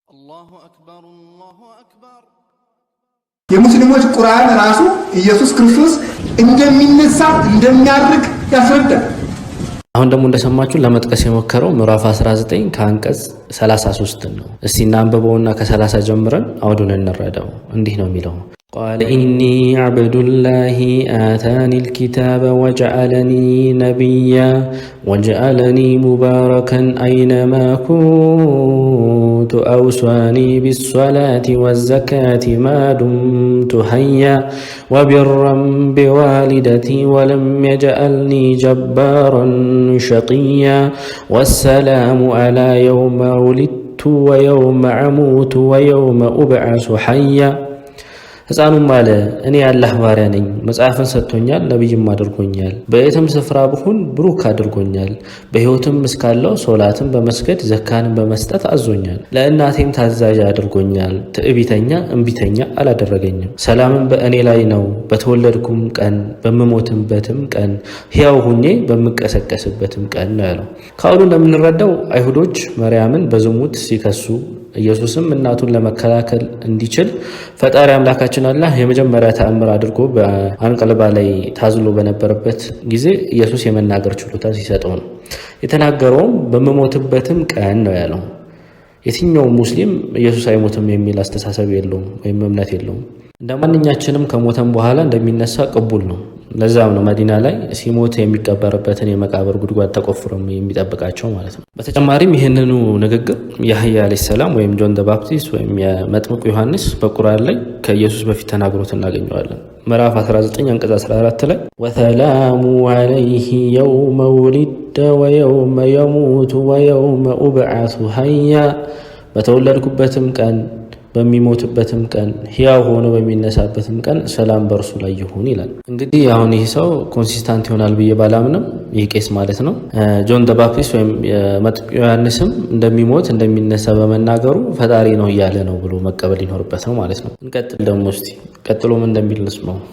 الله أكبر، الله أكبر. የሙስሊሞች ቁርአን ራሱ ኢየሱስ ክርስቶስ እንደሚነሳ፣ እንደሚያርግ ያስረዳል። አሁን ደግሞ እንደሰማችሁ ለመጥቀስ የሞከረው ምዕራፍ 19 ከአንቀጽ 33 ነው። እስቲ እናንብበውና ከ30 ጀምረን አውዱን እንረዳው። እንዲህ ነው የሚለው፦ قال إني عبد الله آتاني الكتاب وجعلني نبيا وجعلني مباركا أينما كنت أوصاني بالصلاة والزكاة ما دمت حيا وبرا بوالدتي ولم يجعلني جبارا شقيا والسلام علي يوم ولدت ويوم أموت ويوم أبعث حيا። ሕፃኑም አለ፣ እኔ የአላህ ባሪያ ነኝ፣ መጽሐፍን ሰጥቶኛል፣ ነቢይም አድርጎኛል። በየትም ስፍራ ብሆን ብሩክ አድርጎኛል። በሕይወትም እስካለሁ ሶላትን በመስገድ ዘካንም በመስጠት አዞኛል። ለእናቴም ታዛዥ አድርጎኛል። ትዕቢተኛ እምቢተኛ አላደረገኝም። ሰላምም በእኔ ላይ ነው በተወለድኩም ቀን በምሞትበትም ቀን ሕያው ሁኜ በምቀሰቀስበትም ቀን ነው ያለው። ከአውዱ እንደምንረዳው አይሁዶች መርያምን በዝሙት ሲከሱ ኢየሱስም እናቱን ለመከላከል እንዲችል ፈጣሪ አምላካችን አላህ የመጀመሪያ ተአምር አድርጎ በአንቀልባ ላይ ታዝሎ በነበረበት ጊዜ ኢየሱስ የመናገር ችሎታ ሲሰጠው ነው። የተናገረውም በምሞትበትም ቀን ነው ያለው። የትኛውም ሙስሊም ኢየሱስ አይሞትም የሚል አስተሳሰብ የለውም ወይም እምነት የለውም። እንደ ማንኛችንም ከሞተም በኋላ እንደሚነሳ ቅቡል ነው። ለዛም ነው መዲና ላይ ሲሞት የሚቀበርበትን የመቃብር ጉድጓድ ተቆፍሮ የሚጠብቃቸው ማለት ነው። በተጨማሪም ይህንኑ ንግግር ያህያ ዓለይሂ ሰላም ወይም John the Baptist ወይም የመጥምቁ ዮሐንስ በቁርአን ላይ ከኢየሱስ በፊት ተናግሮት እናገኘዋለን። ምዕራፍ 19 አንቀጽ 14 ላይ وسلام عليه يوم ولد ويوم يموت ويوم أبعث حيا፣ በተወለድኩበትም ቀን፣ በሚሞትበትም ቀን፣ ሕያው ሆኖ በሚነሳበትም ቀን ሰላም በእርሱ ላይ ይሁን ይላል። እንግዲህ አሁን ይህ ሰው consistent ይሆናል ብዬ ባላምንም፣ ይህ ቄስ ማለት ነው፣ John the Baptist ወይም የመጥምቁ ዮሐንስም እንደሚሞት እንደሚነሳ በመናገሩ ፈጣሪ ነው እያለ ነው ብሎ መቀበል ሊኖርበት ነው ማለት ነው። እንቀጥል ደግሞ፣ እስቲ ቀጥሎ ምን እንደሚል እንስማው።